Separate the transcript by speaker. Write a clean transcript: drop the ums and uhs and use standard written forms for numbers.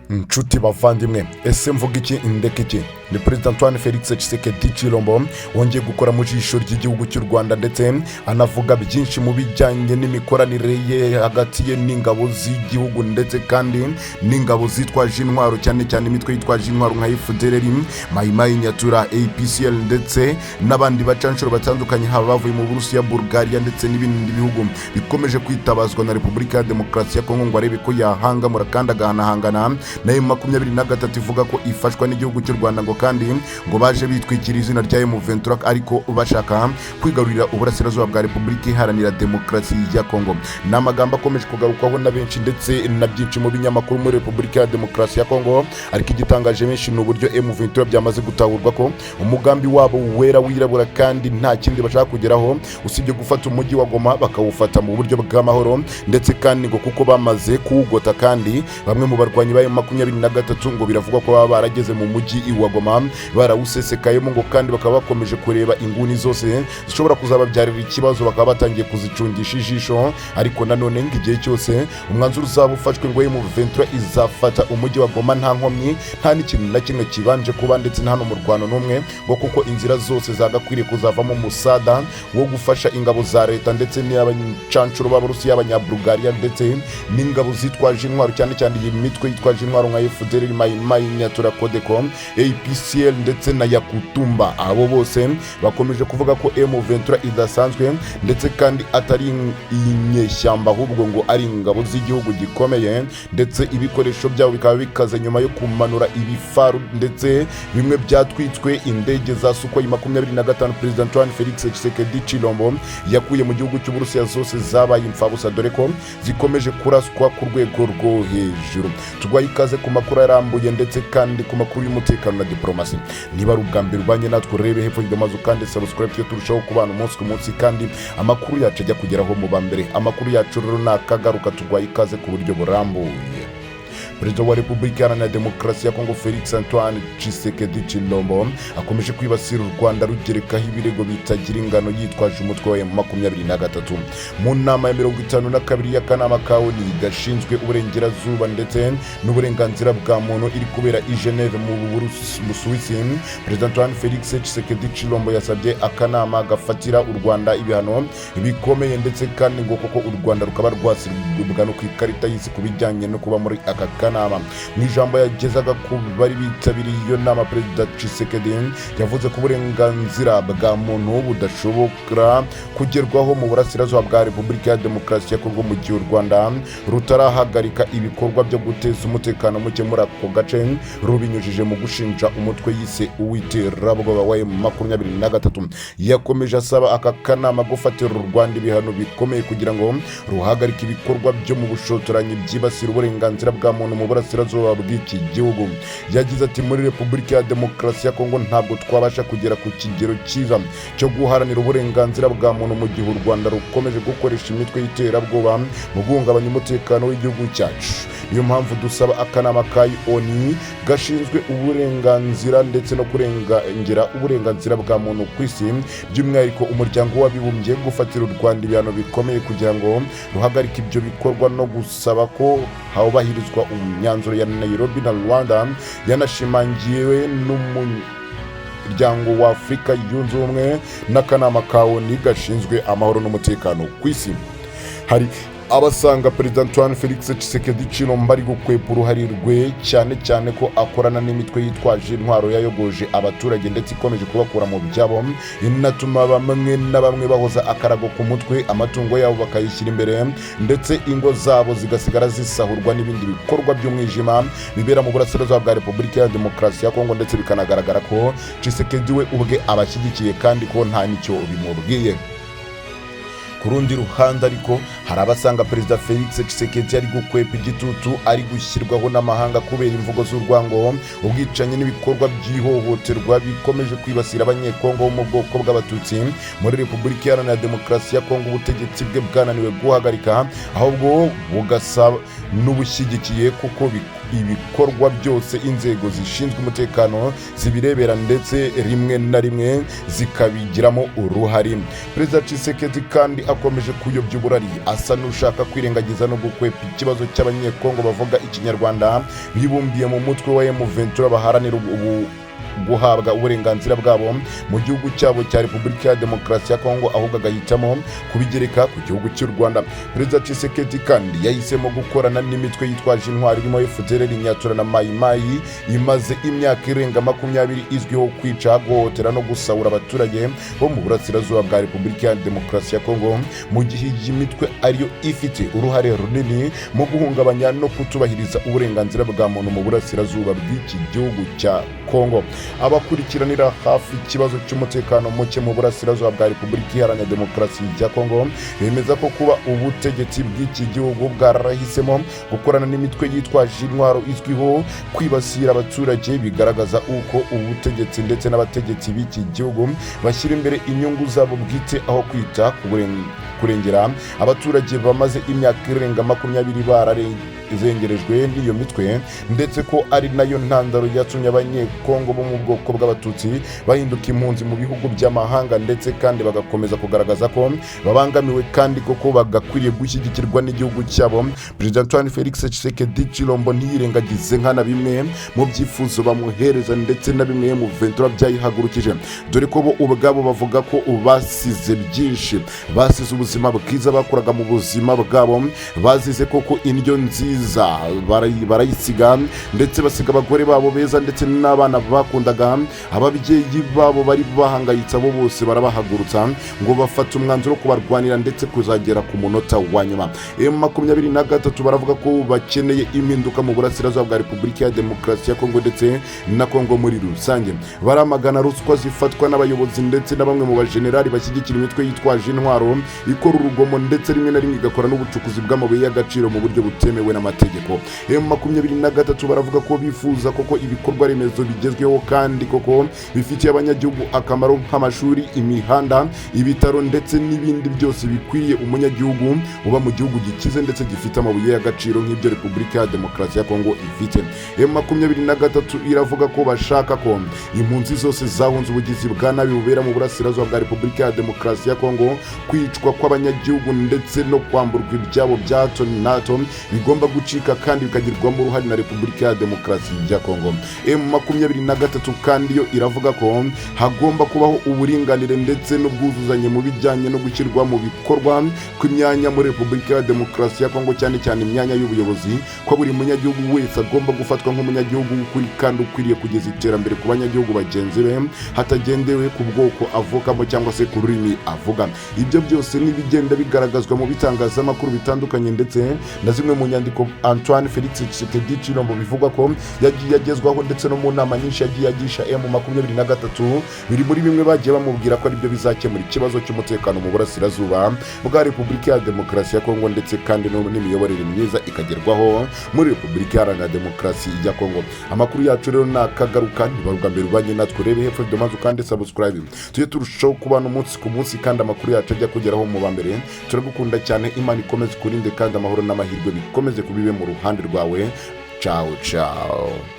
Speaker 1: Nshuti bavandimwe, ese mvuga iki, ndeka iki? Ni Perezida Antoine Felix Tshisekedi Tshilombo wongeye gukora mu jisho ry'igihugu cy'u Rwanda, ndetse anavuga byinshi mu bijyanye n'imikoranire ye hagati ye n'ingabo z'igihugu, ndetse kandi n'ingabo zitwaje intwaro, cyane cyane imitwe yitwaje intwaro nka FDLR, Mayimayi Nyatura, APCL ndetse n'abandi bacanshuro batandukanye, haba bavuye mu Burusiya, Bulgaria ndetse n'ibindi bihugu bikomeje kwitabazwa na Repubulika ya Demokarasi ya Kongo ngo arebe ko yahangamura kandi agahanahangana na M23 ivuga ko ifashwa n'igihugu cy'u Rwanda, ngo kandi ngo baje bitwikira izina rya M23 ariko bashaka kwigarurira uburasirazuba bwa Repubulika Iharanira Demokarasi ya Kongo. Ni amagambo akomeje kugarukwaho na benshi ndetse na byinshi mu binyamakuru muri Repubulika ya Demokarasi ya Kongo, ariko igitangaje benshi ni uburyo M23 byamaze gutahurwa ko umugambi wabo wera wirabura kandi nta kindi bashaka kugeraho usibye gufata umujyi wa Goma, bakawufata mu buryo bw'amahoro, ndetse kandi ngo kuko bamaze kuwugota, kandi bamwe mu barwanyi ba M23 ngo biravugwa ko baba barageze mu mujyi wa Goma barawusesekayemo, ngo kandi bakaba bakomeje kureba inguni zose zishobora kuzababyarira ikibazo, bakaba batangiye kuzicungisha ijisho. Ariko nanone ngo igihe cyose umwanzuro uzaba ufashwe, ngo M23 izafata umujyi wa Goma nta nkomyi, nta n'ikintu na kimwe kibanje kuba, ndetse nta n'umurwano n'umwe, ngo kuko inzira zose zagakwiriye kuzavamo umusada wo gufasha ingabo za leta ndetse n'abacanshuro b'Abarusiya, Abanyabulgaria ndetse n'ingabo zitwaje intwaro, cyane cyane iyi mitwe yitwaje intwaro nka FDLR, Mayi Nyatura, Codeco, APCL ndetse na Yakutumba. Abo bose bakomeje kuvuga ko M23 idasanzwe, ndetse kandi atari inyeshyamba, ahubwo ngo ari ingabo z'igihugu gikomeye, ndetse ibikoresho byabo bikaba bikaze nyuma yo kumanura ibifaru ndetse bimwe byatwitswe. Indege za Sukhoi 25 Perezida Antoine Felix Tshisekedi Tshilombo yakuye mu gihugu cy'Uburusiya zose zabaye imfabusa, dore ko zikomeje kuraswa ku rwego rwo hejuru. Tuguhaye ikaze ku makuru arambuye ndetse kandi ku makuru y'umutekano na diplomasi. Niba ari ubwa mbere ubanye natwe, urebe hepfo y'amazu kandi subscribe, tujye turushaho kubana umunsi ku munsi, kandi amakuru yacu ajya kugeraho mu ba mbere. Amakuru yacu rero nakagaruka. Tuguhaye ikaze ku buryo burambuye. Perezida wa Repubulika Iharanira Demokarasi ya Kongo Felix Antoine Tshisekedi Tshilombo akomeje kwibasira u Rwanda, rugerekaho ibirego bitagira ingano yitwaje umutwe wa M23. Mu nama ya 52 y'akanama ka ONU gashinzwe uburengerazuba ndetse n'uburenganzira bwa muntu iri kubera i Geneve mu Busuwisi, Perezida Antoine Felix Tshisekedi Tshilombo yasabye akanama gafatira u Rwanda ibihano bikomeye, ndetse kandi ngo koko u Rwanda rukaba rwasibwa no ku ikarita y'isi ku bijyanye no kuba muri aka kanama. Mu ijambo yagezaga ku bari bitabiriye iyo nama, Perezida Tshisekedi yavuze ko uburenganzira bwa muntu budashobora kugerwaho mu burasirazuba bwa Repubulika ya Demokarasi ya Kongo mu gihe u Rwanda rutarahagarika ibikorwa byo guteza umutekano muke muri ako gace rubinyujije mu gushinja umutwe yise uw'iterabwoba wa M23. Yakomeje asaba aka kanama gufatira u Rwanda ibihano bikomeye kugira ngo ruhagarike ibikorwa byo mu bushotoranyi byibasira uburenganzira bwa muntu mu burasirazuba bw'iki gihugu. Yagize ati: "Muri Repubulika ya Demokarasi ya Kongo ntabwo twabasha kugera ku kigero cyiza cyo guharanira uburenganzira bwa muntu mu gihe u Rwanda rukomeje gukoresha imitwe y'iterabwoba mu guhungabanya umutekano w'igihugu cyacu. Niyo mpamvu dusaba akanama ka ONU gashinzwe uburenganzira ndetse no kurengera uburenganzira bwa muntu ku isi, by'umwihariko Umuryango w'Abibumbye, gufatira u Rwanda ibihano bikomeye kugira ngo ruhagarike ibyo bikorwa no gusaba ko hubahirizwa imyanzuro ya Nairobi na Luanda yanashimangiwe n'Umuryango wa Afurika Yunze Ubumwe n'akanama ka ONU gashinzwe amahoro n'umutekano ku isi." Hari abasanga Perezida Antoine Felix Tshisekedi Tshilombo ari gukwepa uruhare rwe, cyane cyane ko akorana n'imitwe yitwaje intwaro yayogoje abaturage ndetse ikomeje kubakura mu byabo, inatuma bamwe na bamwe bahoza akarago ku mutwe, amatungo yabo bakayishyira imbere, ndetse ingo zabo zigasigara zisahurwa n'ibindi bikorwa by'umwijima bibera mu burasirazuba bwa Repubulika ya Demokarasi ya Kongo, ndetse bikanagaragara ko Tshisekedi we ubwe abashyigikiye kandi ko nta n'icyo bimubwiye. Ku rundi ruhande ariko, hari abasanga Perezida Felix Tshisekedi ari gukwepa igitutu ari gushyirwaho n'amahanga kubera imvugo z'urwango, ubwicanyi n'ibikorwa by'ihohoterwa bikomeje kwibasira Abanyekongo bo mu bwoko bw'Abatutsi muri Repubulika Iharanira Demokarasi ya Kongo, ubutegetsi bwe bwananiwe guhagarika, ahubwo bugasa n'ubushyigikiye kuko Ibikorwa byose inzego zishinzwe umutekano zibirebera, ndetse rimwe na rimwe zikabigiramo uruhare. Perezida Tshisekedi kandi akomeje kuyobya uburari, asa n'ushaka kwirengagiza no gukwepa ikibazo cy'Abanyekongo bavuga Ikinyarwanda bibumbiye mu mutwe wa M23, baharanira ubu guhabwa uburenganzira bwabo mu gihugu cyabo cya Repubulika ya Demokarasi ya Kongo, ahubwo agahitamo kubigereka ku gihugu cy'u Rwanda. Perezida Tshisekedi kandi yahisemo gukorana n'imitwe yitwaje intwari irimo FDLR, Nyatura na Mayi Mayi, imaze imyaka irenga 20 izwiho kwica, guhohotera no gusahura abaturage bo mu burasirazuba bwa Repubulika ya Demokarasi ya Kongo, mu gihe iyi mitwe ariyo ifite uruhare runini mu guhungabanya no kutubahiriza uburenganzira bwa muntu mu burasirazuba bw'iki gihugu cya Kongo. Abakurikiranira hafi ikibazo cy'umutekano muke mu burasirazuba bwa Repubulika Iharanira Demokarasi ya Kongo bemeza ko kuba ubutegetsi bw'iki gihugu bwarahisemo gukorana n'imitwe yitwaje intwaro izwiho kwibasira abaturage bigaragaza uko ubutegetsi ndetse n'abategetsi b'iki gihugu bashyira imbere inyungu zabo bwite aho kwita ku kurengera abaturage bamaze imyaka irenga 20 barazengerejwe n'iyo mitwe, ndetse ko ari nayo ntandaro yatumye Abanyekongo bo mu bwoko bw'Abatutsi bahinduka impunzi mu bihugu by'amahanga, ndetse kandi bagakomeza kugaragaza ko babangamiwe kandi koko bagakwiriye gushyigikirwa n'igihugu cyabo. Perezida Antoine Felix Tshisekedi Tshilombo ntiyirengagize nkana bimwe mu byifuzo bamuhereza ndetse na bimwe mu ventura byayihagurukije, dore ko bo ubwabo bavuga ko basize byinshi, basize ubuzima bwiza bakoraga mu buzima bwabo, bazize koko indyo nziza barayisiga, ndetse basiga abagore babo beza ndetse n'abana bakundaga. Ababyeyi babo bari bahangayitse, abo bose barabahagurutsa ngo bafate umwanzuro wo kubarwanira ndetse kuzagera ku munota wa nyuma. M23 baravuga ko bakeneye impinduka mu burasirazuba bwa Repubulika ya Demokarasi ya Kongo ndetse na Kongo muri rusange. Baramagana ruswa zifatwa n'abayobozi ndetse na bamwe mu bajenerali bashyigikira imitwe yitwaje intwaro ikora urugomo, ndetse rimwe na rimwe igakora n'ubucukuzi bw'amabuye y'agaciro mu buryo butemewe n'amategeko. M23 baravuga ko bifuza koko ibikorwa remezo bigezweho kandi koko bifitiye abanyagihugu akamaro, nk'amashuri, imihanda, ibitaro ndetse n'ibindi byose bikwiriye umunyagihugu uba mu gihugu gikize ndetse gifite amabuye y'agaciro nk'ibyo Repubulika ya Demokarasi ya Kongo ifite. M23 iravuga ko bashaka ko impunzi zose zahunze ubugizi bwa nabi bubera mu burasirazuba bwa Repubulika ya Demokarasi ya Kongo, kwicwa kw'abanyagihugu ndetse no kwamburwa ibyabo bya hato na hato bigomba gucika kandi bikagirwamo uruhare na Repubulika ya Demokarasi ya Kongo. M23 kandi yo iravuga ko hagomba kubaho uburinganire ndetse n'ubwuzuzanye mu bijyanye no gushyirwa mu bikorwa kw'imyanya muri Repubulika ya Demokarasi ya Kongo, cyane cyane imyanya y'ubuyobozi, ko buri munyagihugu wese agomba gufatwa nk'umunyagihugu w'ukuri kandi ukwiriye kugeza iterambere ku banyagihugu bagenzi be hatagendewe ku bwoko avukamo cyangwa se ku rurimi avuga. Ibyo byose n'ibigenda bigaragazwa mu bitangazamakuru bitandukanye ndetse na zimwe mu nyandiko Antoine Felix Tshisekedi Tshilombo bivugwa ko yagiye agezwaho, ndetse no mu nama nyinshi yagiye agisha M23, biri muri bimwe bagiye bamubwira ko aribyo bizakemura ikibazo cy'umutekano mu burasirazuba bwa Repubulika ya Demokarasi ya Kongo, ndetse kandi n'imiyoborere myiza ikagerwaho muri Repubulika Iharanira Demokarasi ya Kongo. Amakuru yacu rero nakagaruka. Niba ubwa mbere ubanye natwe, urebe hepfo maze ukande subscribe, tujye turushaho kubana umunsi ku munsi kandi amakuru yacu ajya kugeraho mu ba mbere. Turagukunda cyane, Imana ikomeze ikurinde kandi amahoro n'amahirwe bikomeze kubibe mu ruhande rwawe. Ciao ciao.